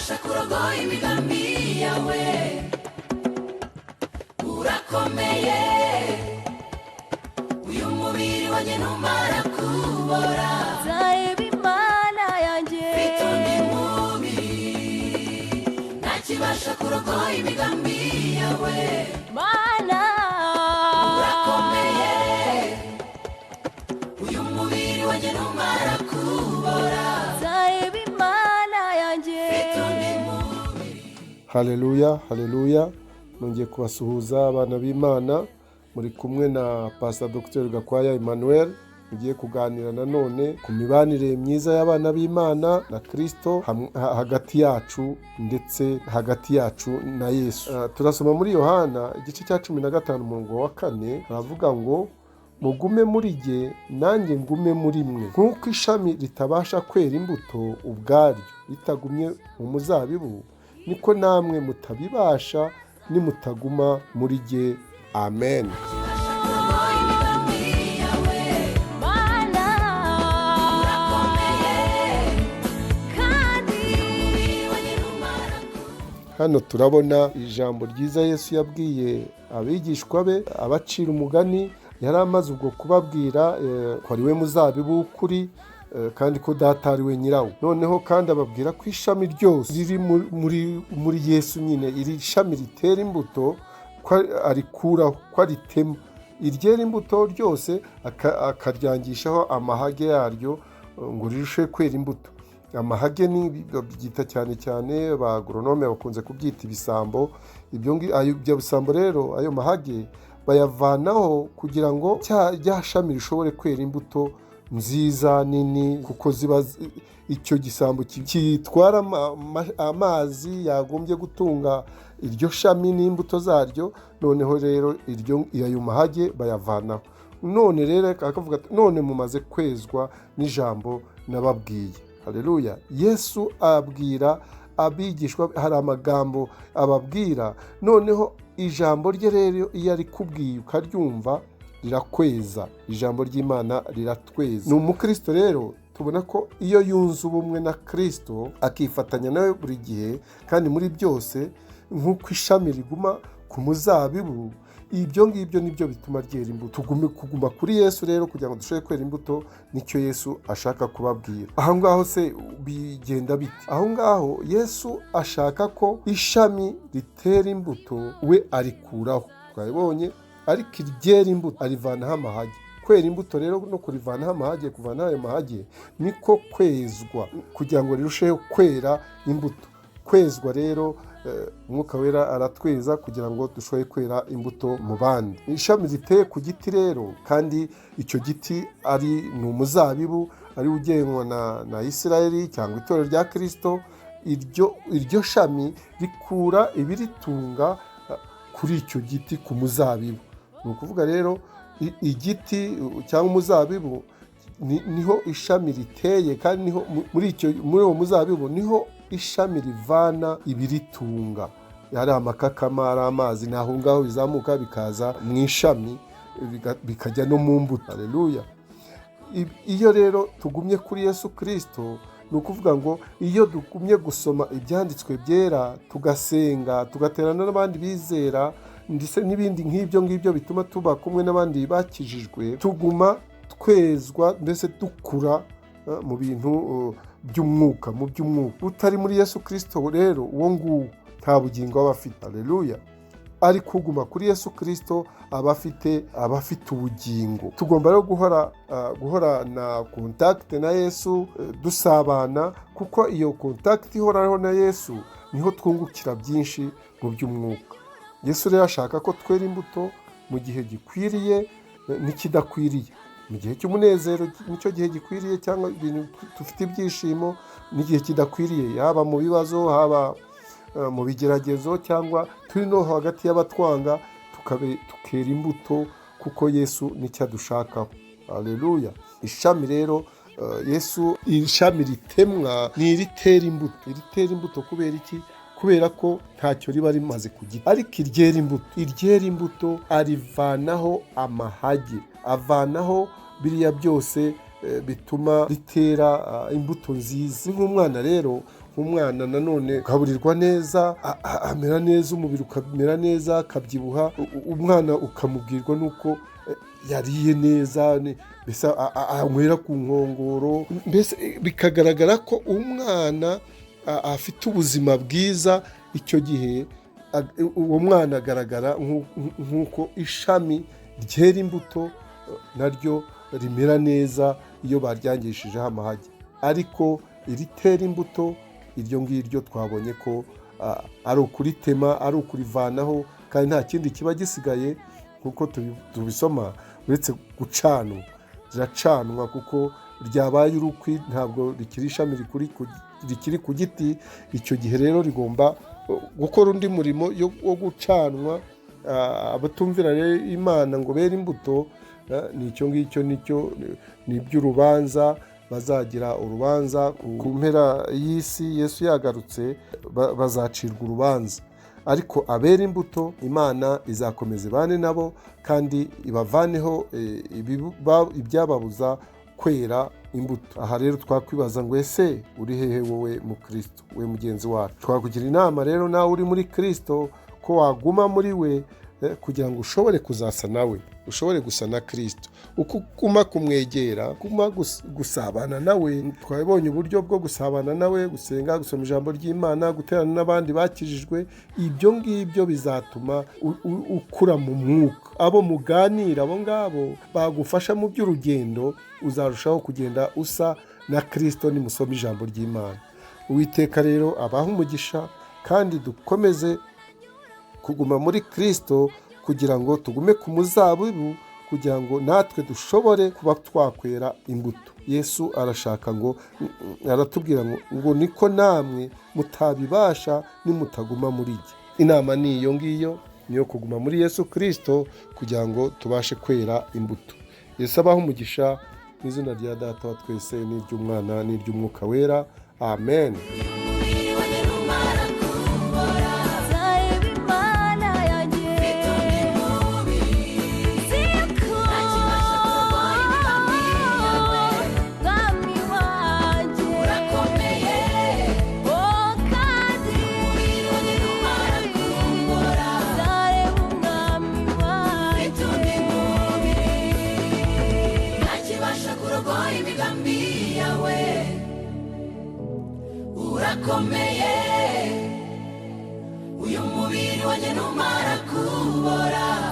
Ntakibasha kurogoya imigambi yawe. Urakomeye, uyu mubiri wanjye numara kubora, nzareba Imana yanjye. Mfite undi mubiri, ntakibasha kurogoya imigambi yawe. Mana, urakomeye, uyu mubiri wanjye numara kubora, nzareba Imana yanjye. Mfite undi mubiri. Haleluya, haleluya! Nongeye kubasuhuza, abana b'Imana. Muri kumwe na Pastor Dr Gakwaya Emmanuel. Mugiye kuganira nanone ku mibanire myiza y'abana b'Imana na Kirisito, hagati yacu ndetse hagati yacu na Yesu. Turasoma muri Yohana igice cya 15, umurongo wa 4, haravuga ngo: "Mugume muri jye, nanjye ngume muri mwe. Nk'uko ishami ritabasha kwera imbuto ubwaryo ritagumye mu muzabibu, niko namwe mutabibasha nimutaguma muri jye." Amen. Kurogoya imigambi yawe. Mana, urakomeye, kandi umubiri wanjye numara kubora. Hano turabona ijambo ryiza Yesu yabwiye abigishwa be, abacira umugani. Yari amaze ubwo kubabwira ko ari we muzabibu w'ukuri, kandi ko Data ari we nyirawo. Noneho kandi ababwira ko ishami ryose riri muri Yesu nyine, iri shami ritera imbuto, ko arikuraho, ko aritema. Iryera imbuto ryose akaryangishaho amahage yaryo, ngo rirusheho kwera imbuto. Amahage ni babyita cyane cyane, ba agoronome bakunze kubyita ibisambo. Ibyo bisambo rero, ayo mahage bayavanaho kugira ngo rya shami rishobore kwera imbuto nziza nini, kuko ziba icyo gisambo kitwara amazi yagombye gutunga iryo shami n'imbuto zaryo. Noneho rero ayo mahage bayavanaho. None rero akavuga ati: "None mumaze kwezwa n'ijambo nababwiye." Haleluya! Yesu abwira abigishwa, hari amagambo ababwira. Noneho ijambo rye rero, iyo arikubwiye ukaryumva, rirakweza. Ijambo ry'Imana riratweza. Ni umukristo rero, tubona ko iyo yunze ubumwe na Kirisito, akifatanya nawe buri gihe kandi muri byose, nk'uko ishami riguma ku muzabibu, ibyo ngibyo nibyo bituma ryera imbuto. Tugume kuguma kuri Yesu rero kugira ngo dushobore kwera imbuto, nicyo Yesu ashaka kubabwira aho ngaho. Se bigenda bite aho ngaho? Yesu ashaka ko ishami ritera imbuto we arikuraho, twabibonye, ariko iryera imbuto arivanaho amahage. Kwera imbuto rero no kurivanaho amahage, kuvanaho ayo mahage niko kwezwa, kugira ngo rirusheho kwera imbuto. Kwezwa rero, Umwuka Wera aratweza kugira ngo dushobore kwera imbuto mu bandi. Ishami riteye ku giti rero, kandi icyo giti ari ni umuzabibu, ari ugenwa na Isirayeli cyangwa itorero rya Kirisito, iryo shami rikura ibiritunga kuri icyo giti, ku muzabibu. Ni ukuvuga rero igiti cyangwa umuzabibu niho ishami riteye, kandi niho muri uwo muzabibu niho ishami rivana ibiritunga. Ari amakakama, ari amazi, ni aho ngaho bizamuka bikaza mu ishami, bikajya no mu mbuto. Haleluya! Iyo rero tugumye kuri Yesu Kirisito, ni ukuvuga ngo iyo dugumye gusoma ibyanditswe byera, tugasenga, tugaterana n'abandi bizera, ndetse n'ibindi nk'ibyo ngibyo bituma tuba kumwe n'abandi bakijijwe, tuguma twezwa, mbese dukura mu bintu by'umwuka, mu by'umwuka. Utari muri Yesu Kirisito rero, uwo nguwo nta bugingo aba afite. Haleluya! Ari kuguma kuri Yesu Kirisito aba afite ubugingo. Tugomba rero guhorana contact na Yesu, dusabana, kuko iyo contact ihoraho na Yesu niho twungukira byinshi mu by'umwuka. Yesu rero ashaka ko twera imbuto mu gihe gikwiriye n'ikidakwiriye. Mu gihe cy'umunezero nicyo gihe gikwiriye, cyangwa ibintu dufite ibyishimo, n'igihe kidakwiriye, yaba mu bibazo, haba mu bigeragezo, cyangwa turi no hagati y'abatwanga, tukera imbuto, kuko Yesu nicyo adushakaho. Haleluya! Ishami rero, Yesu, ishami ritemwa ni iritera imbuto. Iritera imbuto kubera iki? Kubera ko ntacyo riba rimaze ku giti. Ariko iryera imbuto, iryera imbuto arivanaho amahage, avanaho biriya byose bituma ritera imbuto nziza. Ni nk'umwana rero. Umwana nanone ugaburirwa neza, amera neza, umubiri ukamera neza, akabyibuha. Umwana ukamubwirwa n'uko yariye neza, mbese anywera ku nkongoro, mbese bikagaragara ko umwana afite ubuzima bwiza. Icyo gihe uwo mwana agaragara nk'uko ishami ryera imbuto, naryo rimera neza iyo baryangishijeho amahagi. Ariko iritera imbuto, iryo ngiryo twabonye ko ari ukuritema, ari ukurivanaho, kandi nta kindi kiba gisigaye nk'uko tubisoma uretse gucanwa. Riracanwa kuko ryabaye urukwi, ntabwo rikiri ishami rikiri ku giti. Icyo gihe rero rigomba gukora undi murimo wo gucanwa. Abatumvira rero Imana ngo bere imbuto, ni icyo ngicyo, nicyo ni iby'urubanza. Bazagira urubanza ku mpera y'isi, Yesu yagarutse, bazacirwa urubanza. Ariko abera imbuto, Imana izakomeza ibane nabo kandi ibavaneho ibyababuza kwera imbuto. Aha rero twakwibaza ngo: ese uri hehe wowe mu Kirisito, we mugenzi wacu? Twakugira inama rero nawe uri muri Kirisito ko waguma muri we, kugira ngo ushobore kuzasa nawe, ushobore gusa na Kirisito. Uko uguma kumwegera, uguma gusabana nawe. Twabonye uburyo bwo gusabana nawe: gusenga, gusoma ijambo ry'Imana, guterana n'abandi bakijijwe. Ibyo ngibyo bizatuma ukura mu mwuka. Abo muganira, abo ngabo bagufasha mu by'urugendo, uzarushaho kugenda usa na Kirisito nimusoma ijambo ry'Imana. Uwiteka rero abahe umugisha, kandi dukomeze kuguma muri Kirisito kugira ngo tugume ku muzabibu, kugira ngo natwe dushobore kuba twakwera imbuto. Yesu arashaka ngo aratubwira ngo niko namwe mutabibasha nimutaguma muri jye. Inama ni iyo ngiyo, niyo kuguma muri Yesu Kirisito kugira ngo tubashe kwera imbuto. Yesu abahe umugisha mu izina rya Data wa twese n'iry'Umwana n'iry'Umwuka Wera. Amen. Umubiri wanjye numara kubora, nzareba Imana yanjye. Mfite undi mubiri, Ziko ntakibasha kurogoya imigambi yawe. Mwami wanjye, Urakomeye, oh kandi umubiri wanjye numara kubora, nzareba Umwami mfite wanjye. Undi mubiri, ntakibasha kurogoya imigambi yawe. Urakomeye, uyu mubiri wanjye numara kubora.